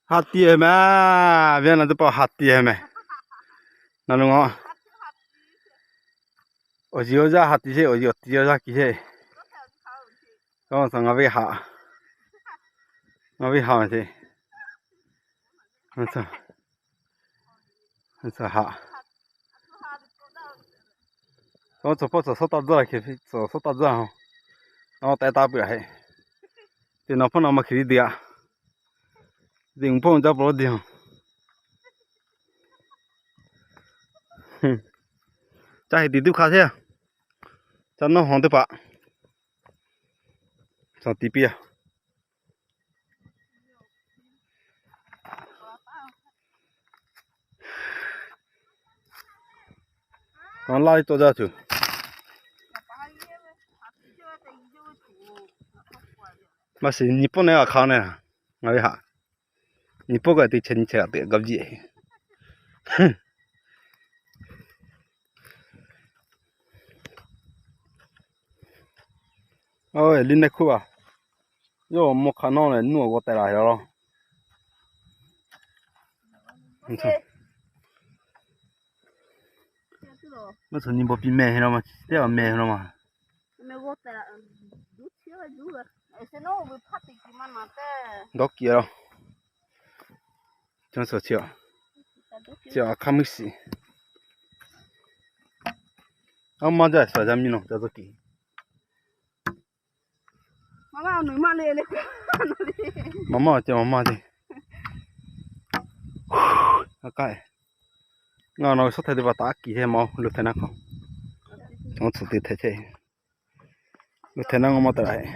Ha tiꞈ meh, Vietnam teˇ hpaˍ ha tiꞈ meh. Na lo ngaˬ, awˬ yiˬ awˬ yaˇ ha tiꞈ sheˍ, awˬ yiˬ awˬ tiꞈ awˬ yaˇ kiˬ sheˍ. Ngaˬ ve haꞈ, ngaˬ ve haꞈ sheˍ. Haꞈ, tawˇ hpawˇ tcuhˍ sawˉ taˇ tzuhˇ la hk'e, tcuhˍ sawˉ taˇ tzuhˇ a. Nawˬ tehꞈ taˇ peuˬ a heˆ. Teꞈ nawˬ hpawˇ nawˬ ma hkiˬ liˇ deuˬ a. Teꞈ uˉ hpawˇ jaˇ peuˬ lo deuˬ a. Ca heˍ tiꞈ tuˇ hk'a hteˇ a. Ca nawˇ hawˬ teˇ hpaˍ cawˬ tiꞈ piˇ a. Laˇ ve tawˇ jaˇ tuˬ. Maˇ shiˍ nyi pawˆ nehˬ g'a hk'a nehˬ, ngaˬ ve haꞈ. Nyi pawˆ kaꞈ teꞈ chehˇ nyi chehˇ g'a teꞈ g'a viˇ. Liˇ nehˬ hkuˆ a, yawˇ mawˇ hk'a nawˇ lehˬ nuˇ awˬ g'aw tehꞈ la heˍ law. Maˇ tcuh nyi bawˬ piˇ meh heˆ law ma, teˇ g'aˇ meh heˆ law ma. Dawˇ kiˬ a law. Chi a hk'aˇ meuˇ shiˍ. Aˉ maˇ jaˇ suhˍ jaˇ miˇ nawˬ ca tcuh kiˬ. Maˇ maˇ ceh maˇ maˇ ceh. Ngaˬ nawˬ ve sawˉ htaiˍ teˇ hpaˍ taꞈ kiˬ heˆ ma, lo htaiˍ naˆ hk'aw. Cawˬ tcuhˍ te htaiˍ chehˇ. Lo htaiˍ naˆ ngaw maˇ taˍ heˆ.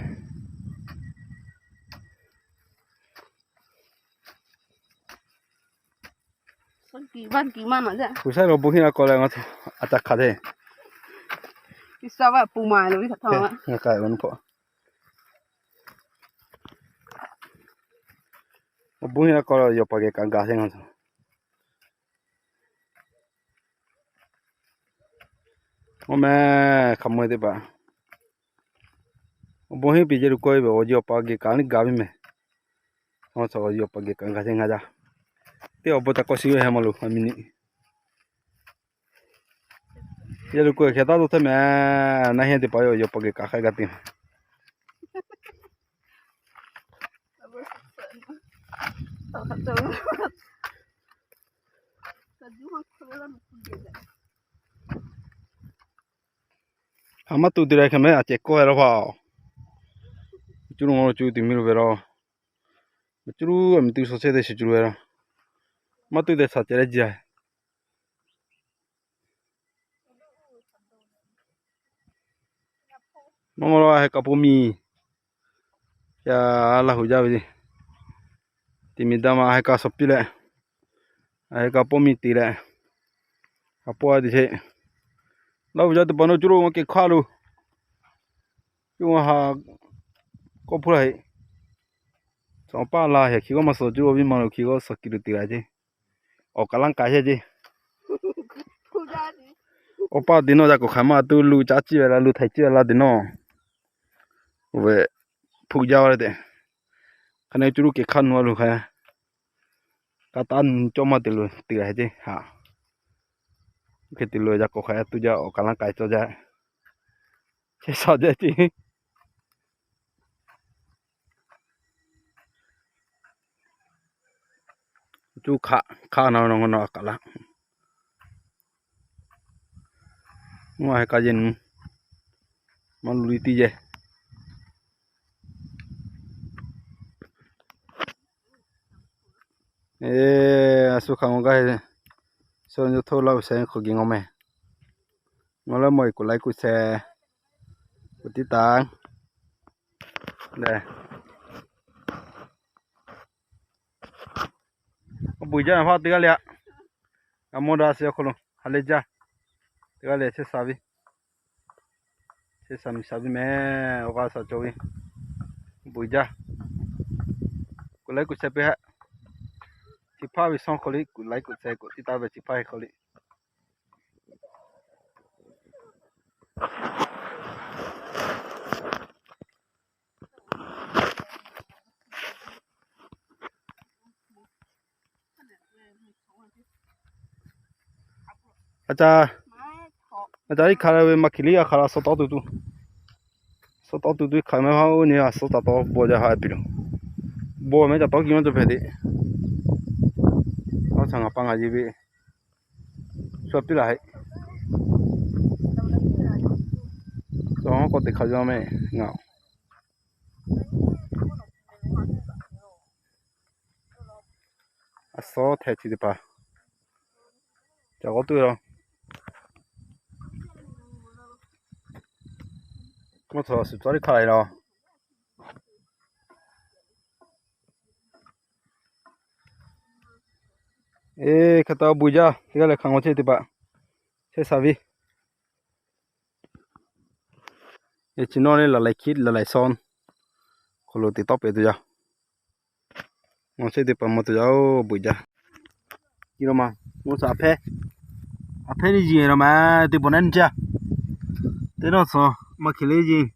Kuˬ shaˉ lo bon hiˆ la k'aw leh ngaˬ a ca hk'aˬ hteˇ. Ngaˬ k'ai awˬ hpawꞈ. Awˬ bon hiˆ la k'aw leh yawˬ paˍ geh kaꞈ gaˬ hteˇ ngaˬ. Oˇ meh hk'a mawˇ teˇ hpaˍ. Awˬ bon hiˆ piˍ jehˇ lo k'oˆ ve awˬ yawˬ paˍ geh kaꞈ niˇ gaˬ ve meh. Awˬ yawˬ paˍ geh kaꞈ gaˬ hteˇ ngaˬ jaˇ. Teˇ awˬ bon ca k'awꞈ shiˍ ve heh ma lo a mi ni. Yehˬ lo k'oˆ hk'e taˇ dawˇ hteˇ meh, na heˆ teˇ hpaˍ yawˬ paˍ geh kaꞈ hk'a gaˬ te. A maˇ tu te leh hk'e meh a cehˬ kawˆ ve laˇ hpaˇ. Cuˇ lo ngaˬ lo cuˇ tuˬ miˇ lo ve laˇ. Cuˇ lo a miˬ tuˇ shaw chehˇ te shiˍ cuˇ lo ve laˇ. Maˇ tu te shaˍ cehˬ leh jaˇ. Maˇ maˇ laˇ, a heh kaꞈ pawˆ miˇ. Yaˇ Laˇ huˍ jaˇ ve, teˇ miˬ daꞈ ma a heh kaꞈ shaˍ piˇ leh, a heh kaꞈ pawˆ miˇ te leh, a pawˆ a te sheˍ. Laˇ huˍ jaˇ teˇ hpaˍ nawˬ cuˇ lo ngaˬ kehˬ hk'aˇ lo, cuˇ ngaˬ ha k'awˇ hpuˇ la heˆ. Cawˬ paˇ la heh hk'e k'oˆ maˇ suh cuˇ lo viˉ ma lo hk'e k'oˆ suh kiˬ lo te la ceˇ. Awˬ kaˍ laˇ k'ai sheˍ ceˇ. Awˬ paˇ te nawˇ ca k'oˍ hk'aˬ ma tuˬ lu caˉ ciˇ ve la, lu htaiˍ ciˇ ve la te nawˇ. Oˇ ve hpu jaˇ ve le tehꞈ, hk'aˬ ne cuˇ lo kehˬ hk'aˇ nu a lo hk'aˬ, ka taˇ nu cawˇ maˇ te lo te la ceˇ haꞈ. Hk'e te lo ca k'oˍ hk'aˬ tuˬ jaˇ, awˬ kaˍ laˇ k'ai cawˇ jaˇ. Chehˇ sha jaˇ ceˇ. Cuˇ hk'aˆ hk'aˆ na nawˬ a kaˍ laˇ. Maˇ heh ka yehˬ nu, maˇ lu li teˇ yehˬ. Eˬ, a shu hk'aˬ ngaw gaˇ heˆ. Shu yawˇ htoˇ Laˇ huˍ sheh hk'aw geh ngaw meh. Ngaw leh mawˬ e kuˬ laiˉ kuˬ sheh, kuˬ tiˉ taˍ. Lehˬ, awˬ bon jaˇ na hpaˇ teˇ g'aˇ le aꞈ. A mawˇ daꞈ sheh awˬ hk'aw lo ha lehˬ jaˇ. Teˇ g'aˇ le chehˇ sha ve, chehˇ sha miˬ sha ve meh. Awˬ g'aˇ sha cawˬ ve, awˬ bon jaˇ. Kuˬ laiˉ kuˬ sheh peuˬ hehꞈ. Chi hpaˇ ve shawˉ hk'aw le kuˬ laiˉ kuˬ sheh kuˬ tiˉ taˍ ve chi hpaˇ hk'aw le. A ca, a ca iˉ hkanˍ ve maˇ hkiˬ liˇ a hkanˍ la suh tawˉ tuˬ tuˬ, suh tawˉ tuˬ tuˬ iˉ hkanˍ mehˆ haˉ oˇ nyi a suh taˍ tawˉ bawˬ jaˇ ha piˬ loˬ. Bawˬ mehˆ ca tawˉ kiˇ maˇ cawˬ hpehꞈ te. Aˇ ca ngaˬ pa ngaˬ yeˬ ve shu piˇ laˬ heˆ. Tawˇ k'awꞈ teꞈ hk'aˬ yaw mehˆ ngaˬ. A suh htehꞈ chi teˇ hpaˍ ca k'awꞈ tuˬ laˇ. Mvuhˇ htaꞈ suhˍ tcuhˉ liˇ hkanˍ la laˬ. Eˬ, hk'e taw buiˬ jaˇ teˇ g'aˇ leh hk'aˬ ngawˬ chehˇ teˇ hpaˍ chehˇ shaˍ ve. Eˬ, chi nawˉ leh laˬ laiˬ hkiˉ laˬ laiˬ shaw hk'aw lo teꞈ tawˆ pehꞈ tuˬ yaˇ. Ngawˬ chehˇ teˇ hpaˍ mawˬ tuˬ yaˇ oˬ, buiˬ jaˇ. Chi lo ma, mvuhˇ suhˍ a hpehˇ, a hpehˇ liˇ yiˬ la ma, teˇ bon naˉ nyi jaˇ. Teˇ nawˉ suhˍ maˇ hkiˬ liˇ yiˬ.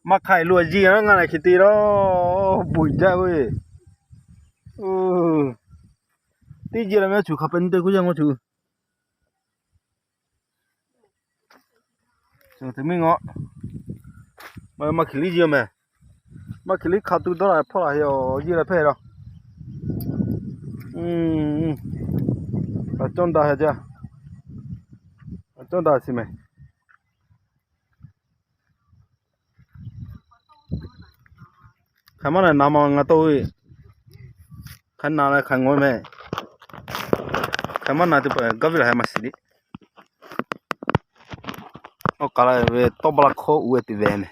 Maˇ hk'aˇ lo yiˬ ngaˬ lehˬ hk'e te la, buiˬ jaˇ ve. Teˇ ji la mehˆ cuˬ hk'a pehꞈ nyi te k'oˆ yaˇ ngawˬ cuˬ. Te miˇ ngawˬ, maˇ hkiˬ liˇ yiˬ mehˍ. Maˇ hkiˬ liˇ hk'a tuˬ dawˇ la hpawˇ la heˆ, yiˇ la hpehˇ la. A cawˇ daꞈ jaˇ, a cawˇ daꞈ shiˍ mehˍ. Hk'aˬ maˇ na na ma ngaˬ tawˇ ve, hk'aˬ na leh hk'aˬ ngawˬ mehˍ. Hk'aˬ maˇ na teˇ hpaˍ gaˇ ve laˬ heh maˇ shiˍ le. Awˬ k'aˍ la ve tawˇ baˆ la hkawˇ uˉ ve teˇ ve mehˍ.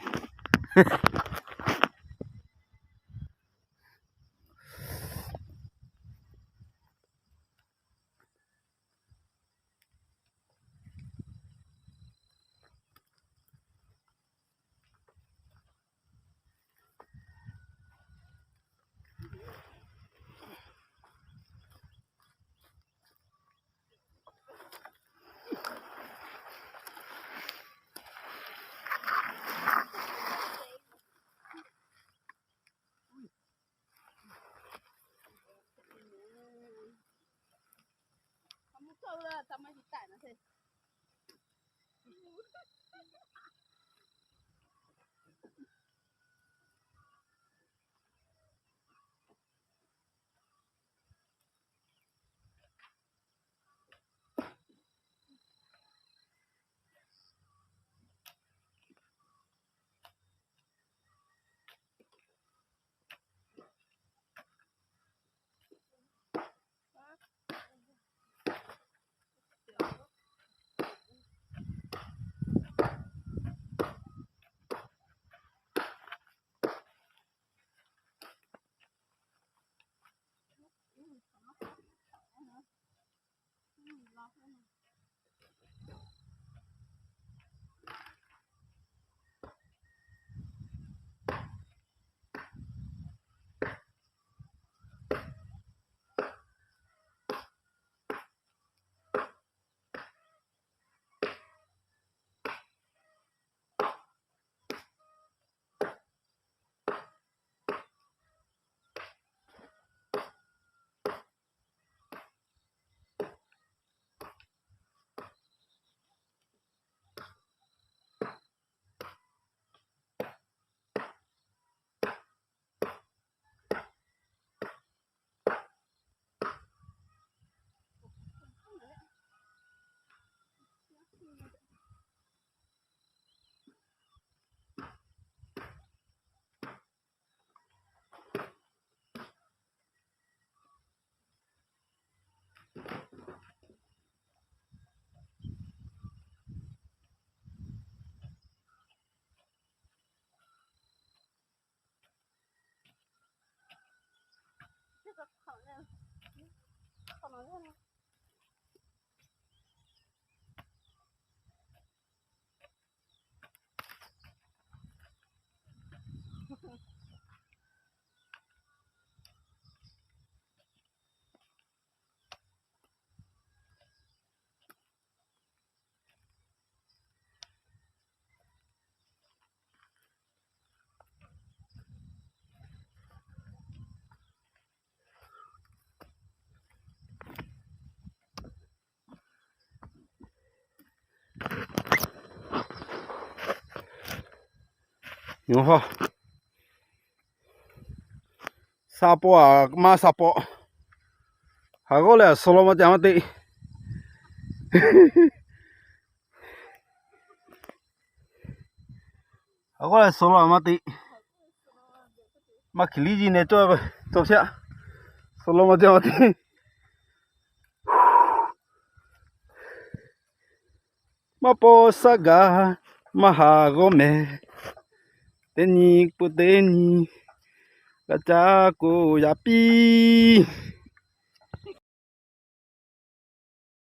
Nyi ha, sha paw aꞈ maˇ sha paw. Haˍ g'awˇ leh suh law maˇ te maˇ te. Haˍ g'awˇ leh suh law maˇ te. Maˇ hkiˬ liˇ ji neh cawˇ ve, cawˇ shaˆ. Suh law maˇ te maˇ te. Maˇ paw shaˉ gaˬ, maˇ haˍ g'awˇ mehˍ. Teˇ nyi pui teˇ nyi, g'a caˇ k'o yaꞈ piˇ.